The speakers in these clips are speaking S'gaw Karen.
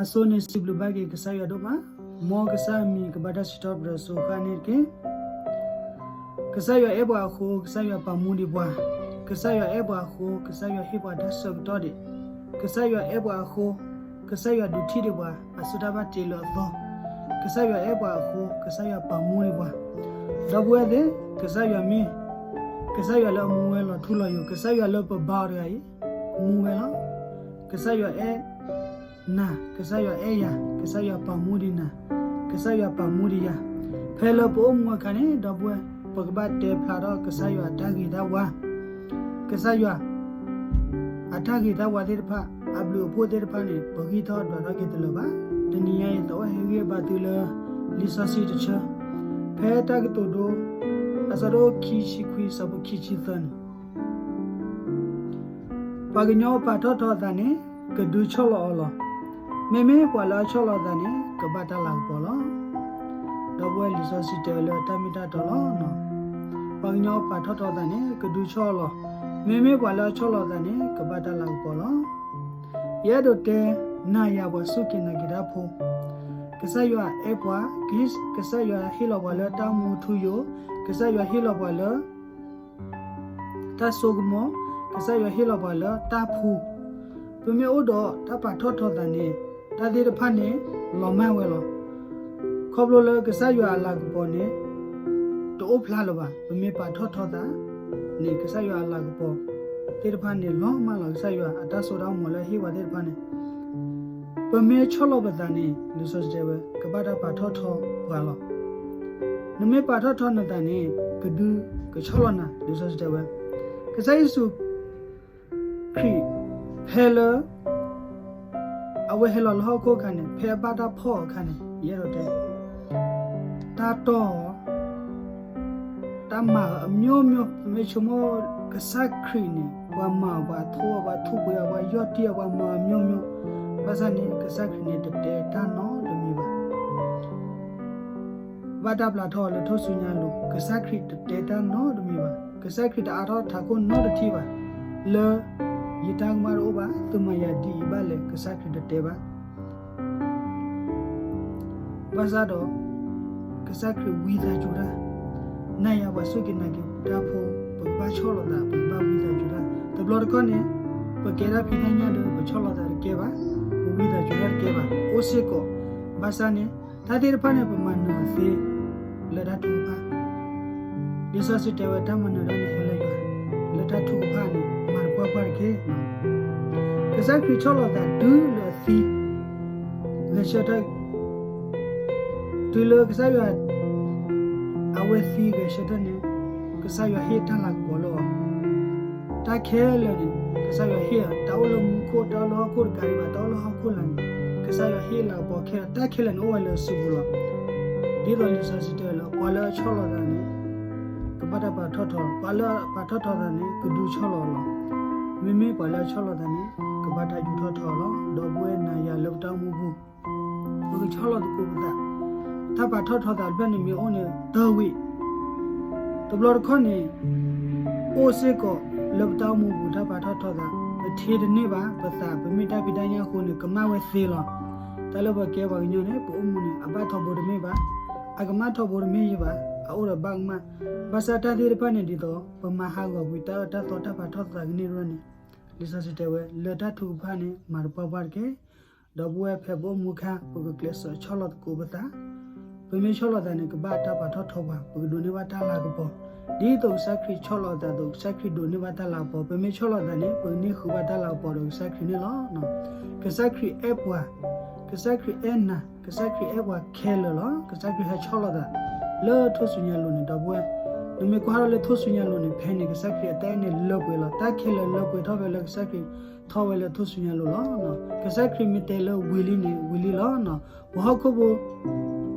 အဆိန့ၣ်စံးဘျုးဘၣ်က့ၤကစၢ်ယွၤဒိၣ်မး, မ်ကစၢ်အမံၤကဘၣ်တၢ်စံးထီၣ်ပတြၢၤအစိၤအဃၣ်န့ၣ်တက့ၢ်. ကစၢ်ယွၤအဲၣ်ပှၤအဃိ ကစၢ်ယွၤပာ်မူဒံးပှၤ, ကစၢ်ယွၤအဲၣ်ပှၤအဃိ ကစၢ်ယွၤဟ့ၣ်ပှၤတၢ်ဆၢကတီၢ်ဒံး, ကစၢ်ယွၤအဲၣ်ပှၤအဃိ ကစၢ်ယွၤဒုးထံၣ်ဒံးပှၤ အစုတၢ်ဘၣ်တ့လၢအသီ, ကစၢ်ယွၤအဲၣ်ပှၤအဃိ ကစၢ်ယွၤပာ်မူဒံးပှၤ. ဒီပုၢ်ဝဲၢ်သ့ၣ်, ကစၢ်ယွၤမ့ၢ် ကစၢ်ယွၤလၢအမူဝဲလီၤထူလီၤယိာ်, ကစၢ်ယွၤလၢပဘါအီၤတဂၤအံၤ မူဝဲလီၤ. ကစၢ်ယွၤအဲၣ် နၤ, ကစၢ်ယွၤအဲၣ်ယၤ, ကစၢ်ယွၤပာ်မူဒံးနၤ, ကစၢ်ယွၤပာ်မူဒံးယၤ. ဖဲလၢပအိၣ်မူအခါန့ၣ် ဒီပုၢ်ဝဲၢ်, ပကဘၣ်တဲဖျါထီၣ်ကစၢ်ယွၤအတၢ်ဂ့ၤတၢ်ဝါ, ကစၢ်ယွၤ အတၢ်ဂ့ၤတၢ်ဝါသ့ၣ်တဖၣ်, အဘျုးအဖှိၣ်သ့ၣ်တဖၣ်န့ၣ် ပဂံၢ်ထီၣ်ဒွးထီၣ်က့ၤတလၢာ်ဘၣ်. တနံၤညါအံၤ သးအိၣ်ဟ့ၣ်ဂံၢ်ဘါသုလၢ လံာ်စီဆှံတဆၢ, ဖဲတၢ်ကတိၤဒိ အဆၢဒိၣ်ခံဆံခွံ ဆၢဖိခံဆံသၢန့ၣ် ပှၤကညီပာ်ထီၣ်ထီအသးန့ၣ် ကဒုးဆီၣ်လီၤအီၤလီၤ. မ့မ့ၢ်ပှၤလၢအဆီၣ်လီၤအသးန့ၣ် ကဘၣ်တၢ်လၤကပီၤလီၤ. ဒီပုၢ်ဝဲၢ် လံာ်စီဆှံတဲဝဲလၢတၢ်မ့ၢ်တၢ်တီလီၤ. ပှၤကညီပာ်ထီၣ်ထီအသးန့ၣ် ကဒုးဆီၣ်အီၤလီၤ. မ့မ့ၢ်ပှၤလၢအဆီၣ်လီၤအသးန့ၣ် ကဘၣ်တၢ်လၤကပီၤလီၤ. ယအဲၣ်ဒိးတဲ နၤယၤပှၤစူၢ်က့ၤနာ်က့ၤတၢ်ဖိ, ကစၢ်ယွၤအဲၣ်ပှၤ, ကစၢ်ယွၤဟ့ၣ်လီၤပှၤလၢတၢ်မူထူယိာ်, ကစၢ်ယွၤဟ့ၣ်လီၤပှၤလၢ တၢ်စိကမီၤ, ကစၢ်ယွၤဟ့ၣ်လီၤပှၤလၢတၢ်ဖှူ. ပမ့ၢ်အိၣ်ဒီးတၢ်ပာ်ထီၣ်ထီသးန့ၣ် တၢ်သ့ၣ်တဖၣ်န့ၣ် လီၤမၢ်ဝဲလီၤ. ခီဖျိလၢကစၢ်ယွၤအလၤကပီၤန့ၣ် တအိၣ်ဖျါလၢၤဘၣ်. ပမ့ၢ်ပာ်ထီၣ်ထီသးန့ၣ် ကစၢ်ယွၤအလၤကပီၤသ့ၣ်တဖၣ်န့ၣ် လီၤမၢ်လီၤ. ကစၢ်ယွၤအတၢ်စိတၢ်ကမီၤလၢဟ့ၣ်ပှၤသ့ၣ်တဖၣ်န့ၣ် ပမ့ၢ်ဆီၣ်လီၤပသးန့ၣ် လံာ်စီဆှံတဲဝဲ ကဘၣ်တၢ်ပာ်ထီၣ်ထီပှၤလီၤ. နမ့ၢ်ပာ်ထီၣ်ထီနသးန့ၣ် ကဒုးကဆီၣ်လီၤနၤ လံာ်စီဆှံတဲဝဲ. ကစၢ်ယ့ၣ်ၡူးခရံာ် ဖဲလၢ အဝဲဟဲလီၤလၢဟီၣ်ခိၣ်အခါန့ၣ် ဖဲအဘၣ်တၢ်ဖီၣ်အီၤအခါန့ၣ် ယအဲၣ်ဒိးတဲ တၢ်တီၢ်အီၤ တၢ်မၤအီၤအမျိုးမျိုး, ပမ့ၢ်ဆိကမိၣ်ကစၢ်ခရံာ်န့ၣ် ပှၤမၤအီၤ ပှၤထိအီၤ ပှၤထူးပှ့ၤအီၤ ပှၤယီၢ်တံၢ်အီၤ ပှၤမၤအီၤအမျိုးမျိုး, ဘၣ်ဆၣ်န့ၣ် ကစၢ်ခရံာ်န့ၣ် တတဲတၢ်နီတမံၤဘၣ်. ဘၣ်တၢ်ပျၢ်ထီၣ်အီၤလၢထူၣ်စုညါအလိၤ ကစၢ်ခရံာ်တတဲတၢ်နီတမံၤဘၣ်. ကစၢ်ခရံာ်တအါထီၣ်ထးခိၣ်နီတထံၣ်ဘၣ် လၢ ယတၢ်ကမၣ်တအိၣ်ဘၣ်, သုမၤယၤဒ်အံၤဘၣ်လဲၣ်, ကစၢ်ခရံာ်တတဲဘၣ်. ဘၣ်ဆၣ်ဒီး ကစၢ်ခရံာ်ဝံသးစူၤတၢ်, နၤယၤပှၤစူၢ်က့ၤနာ်က့ၤတၢ်ဖိ, ပကဘၣ်ဆီၣ်လီၤသး, ပကဘၣ်ဝံသးစူၤတၢ်. တဘျီတခီၣ်န့ၣ် ပကဲဒၣ်ဖံးတၢ်ညၣ်ဒီး ပဆီၣ်လီၤသးတကဲဘၣ်, ပဝံသးစူၤတၢ်တကဲဘၣ်, အိၣ်စ့ၢ်ကီး. ဘၣ်ဆၣ်န့ၣ် တၢ်သ့ၣ်တဖၣ်န့ၣ် ပမၤနၢၤအီၤသ့ လၢတၢ်ထုကဖၣ်. လံာ်စီဆှံတဲဝဲ တၢ်မၤနၢၤတၢ်န့ၣ်ဟဲလၢယွၤ, လၢတၢ်ထုကဖၣ်န့ၣ် မၤတပှၢ်ပှၢ်တက့ၢ်. ကစၢ်ခရံာ်ဆီၣ်လီၤသးတုၤလၢအသံ ဂဲၤဆၢထၢၣ်, တုၤလၢကစၢ်ယွၤ အဝဲသံဂဲၤဆၢထၢၣ်န့ၣ် ကစၢ်ယွၤဟ့ၣ်တၢ်လၤကပီၤလၢအီၤ. တၢ်ခဲလၢာ်န့ၣ် ကစၢ်ယွၤဟ့ၣ်အီၤ, တၢ်အိၣ်လၢမူခိၣ်, တၢ်အိၣ်လၢဟီၣ်ခိၣ်တကးဒံးဘၣ်, တၢ်အိၣ်လၢဟီၣ်ခိၣ်လာ်န့ၣ် ကစၢ်ယွၤဟ့ၣ်လၤကပီၤခဲလၢာ်, တၢ်ခဲလၢာ်န့ၣ်အိၣ်ဝဲလၢအစုပူၤလီၤ. ဒ်သိးလံာ်စီဆှံတဲဝဲလၢ ပှၤလၢအဆီၣ်လီၤသးန့ၣ် ကဘၣ်တၢ်ပာ်ထီၣ်ထီ, ပှၤလၢအပာ်ထီၣ်ထီသးန့ၣ် ကဒုးဆီၣ်လီၤအီၤလီၤ. မ့မ့ၢ်ပှၤလၢအဆီၣ်လီၤသးန့ၣ် ကဘၣ်တၢ်ယူးထီၣ်ထီအီၤလီၤ. ဒီပုၢ်ဝဲၢ်နၤယၤလၢပတၢ်အိၣ်မူပူၤ ပကဆီၣ်လီၤသကိးပသး, တၢ်ပာ်ထီၣ်ထီသးတဖျၢၣ်န့ၣ်မ့ၢ်အိၣ်န့ၣ် တၢ်ဝံၤ တဘျီတခီၣ်န့ၣ် အိၣ်စ့ၢ်ကီးလၢပတၢ်အိၣ်မူပူၤ တၢ်ပာ်ထီၣ်ထီသး, ပထံတန့ၢ်ဘၣ်, ပသး ပမ့ၢ်တၢ်ဖံးတၢ်ညၣ်အဃိန့ၣ် ကမၣ်ဝဲသ့လီၤ. တၢ်လၢပကဲပှၤကညီန့ၣ် ပအိၣ်မူန့ၣ် အဘၣ်ထီဘိတမ့ၢ်ဘၣ်, အကမၣ်ထီဘိတမ့ၢ်ယံၤဘၣ်, အအိၣ်ဒီးဘၣ်ကမၣ်. ဘၣ်ဆၣ်တၢ်သ့ၣ်တဖၣ်န့ၣ်ဒ်သိး ပမၤဟးဂီၤကွံာ်တၢ်အၢတၢ်သီတၢ်ပာ်ထီၣ်ထီသးကန့ၢ်တဖၣ်န့ၣ် လံာ်စီဆှံတဲဝဲ လၢတၢ်ထုကဖၣ်န့ၣ် မၤတပှၢ်ပှၢ်တက့ၢ်. ဒီပုၢ်ဝဲၢ်ဖဲပအိၣ်မူအခါ ပကကျဲးစၢးဆီၣ်လီၤသကိးပသး, ပမ့ၢ်ဆီၣ်လီၤသးန့ၣ် ကဘၣ်တၢ်ပာ်ထီၣ်ထီပှၤ, ပကဒိးန့ၢ်ဘၣ်တၢ်လၤကပီၤ, ဒ်သိးကစၢ်ခရံာ်ဆီၣ်လီၤအသးအသိး ကစၢ်ခရံာ်ဒိးန့ၢ်ဘၣ်တၢ်လၤကပီၤ, ပမ့ၢ်ဆီၣ်လီၤသးန့ၣ် ပကန့ၢ်ဃုာ်ဘၣ်တၢ်လၤကပီၤဒီးကစၢ်ခရံာ်န့ၣ်လီၤ. ကစၢ်ခရံာ်အဲၣ်ပှၤ, ကစၢ်ခရံာ်အဲၣ်နၤ, ကစၢ်ခရံာ်အဲၣ်ပှၤခဲလၢာ်လီၤ. ကစၢ်ခရံာ်ဟဲဆီၣ်လီၤသး လၢထူၣ်စုညါလိၤန့ၣ် ဒီပုၢ်ဝဲၢ်, နမ့ၢ်ကွၢ်ထီၣ်လၢထူၣ်စုညါလိၤန့ၣ် ဖဲန့ၣ် ကစၢ်ခရံာ်အတၢ်အဲၣ်န့ၣ်လၢပှဲၤလီၤ. တၢ်ခဲလၢာ်လၢပှဲၤထီၣ်ဖဲလၢကစၢ်ခရံာ်ထီၣ်ဝဲလၢထူၣ်စုညါလိၤလီၤ. ကစၢ်ခရံာ်မ့ၢ်တဲလၢဝံၤလံန့ၣ် ဝံၤလံလီၤ. ပှၤဟီၣ်ခိၣ်ဖိ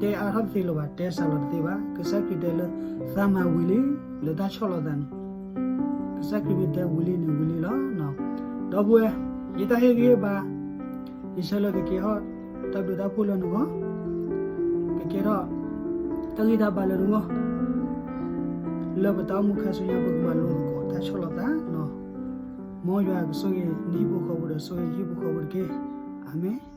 တဲအါထီၣ်တသ့လၢၤဘၣ်, တဲစှၤလီၤတသ့ဘၣ်. ကစၢ်ခရံာ်တဲလၢ သးမၤဝံၤလံ, လၢတၢ်ဆီၣ်လီၤသးန့ၣ် ကစၢ်ခရံာ်မ့ၢ်တဲဝံၤလံန့ၣ် ဝံၤလံလီၤ. ဒီပုၢ်ဝဲၢ်, ယတၢ်ဟ့ၣ်ဂံၢ်ဟ့ၣ်ဘါ ယဆၢလၢကကဲထီၣ်တၢ်ဘျုးတၢ်ဖှိၣ်လၢနဂီၢ်, ကကဲထီၣ် တၢ်ဂံၢ်တၢ်ဘါလၢနဂီၢ်, လၢပတၢ်အိၣ်မူခါဆူညါ ပကမၤလိသကိးတၢ်ဆီၣ်လီၤသး. မ်ယွၤကဆိၣ်ဂ့ၤနဟံၣ်ဖိဃီဖိဒီးဆိၣ်ဂ့ၤဟံၣ်ဖိဃီဖိတက့ၢ်. အၤမ့ၣ်.